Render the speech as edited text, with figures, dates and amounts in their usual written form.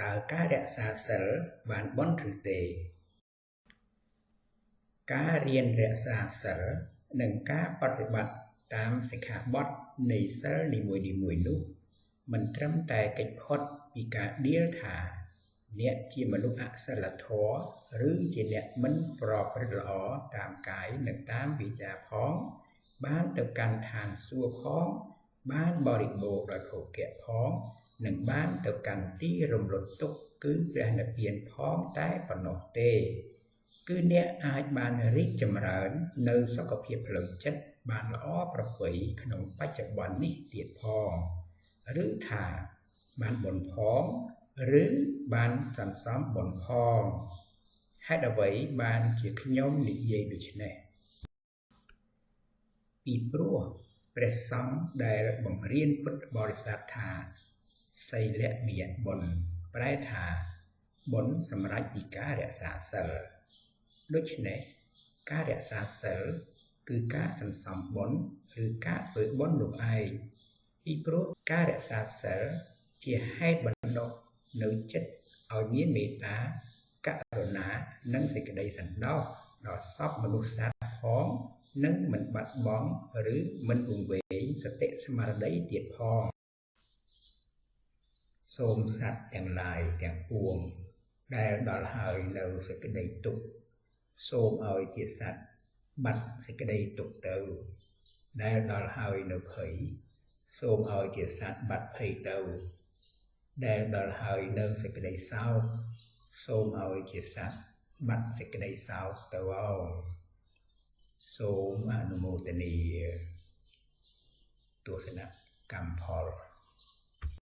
តើការរក្សាសីលបានបុណ្យឬទេការរៀនរក្សាសីលនិងការបប្រតិបត្តិតាមសិក្ខាបទនៃសីលនីមួយៗនោះមិនត្រឹមតែគេចផុតពីការដៀលថាអ្នកជាមនុស្សអសិលធម៌ឬជាអ្នកមិនប្រព្រឹត្តល្អតាមកាយនិងតាមវាចាផងបានទៅកាន់ឋានសួគ៌ផងបានបរិបូរណ៍ដោយភោគៈផងនិងបានទៅកាន់ទីរំលត់ទុក្ខគឺព្រះនិព្វានផងតែប៉ុណ្ណោះទេគឺអ្នកអាចបានរីកចម្រើននៅសុខភាពផ្លូវចិត្តបានល្អប្រពៃក្នុងបច្ចុប្បន្ននេះទៀតផងឬថាបានបុណ្យផងឬបានសន្សំបុណ្យផងហេតុអ្វីបានជាខ្ញុំនិយាយដូច្នេះពីព្រោះព្រះសង្ឃដែលបង្រៀនពុទ្ធបរិស័ទថាសីលមយបុណ្យប្រែថាបុណ្យសម្រេចពីការរក្សាសីលដូច្នេះការរក្សាសីលគឺការសន្សំបុណ្យឬការធ្វើបុណ្យនោះឯងពីព្រោះការរក្សាសីលជាហេតុបណ្ដុះនៅចិត្តឲ្យមានមេត្តាករុណានិងសេចក្តីសន្តោសដល់សពមនុស្សសត្វផងនិងមិនបាត់បង់ឬមិនវង្វេងសតិស្មារតីទៀតផងសូមសត្វទាំងឡាយទាំងពួងដែលដល់ហើយនៅសេចក្តីទុក្ខសូមឲ្យជាសត្វបាត់សេចក្តីទុក្ខទៅដែលដល់ហើយនៅភ័យសូមឲ្យជាសត្វបាត់ភ័យទៅដែលដល់ហើយនៅសេចក្តីសោកសូមឲ្យជាសត្វបាត់សេចក្តីសោកទៅអោសូមអនុមោទនាទស្សនកម្មផល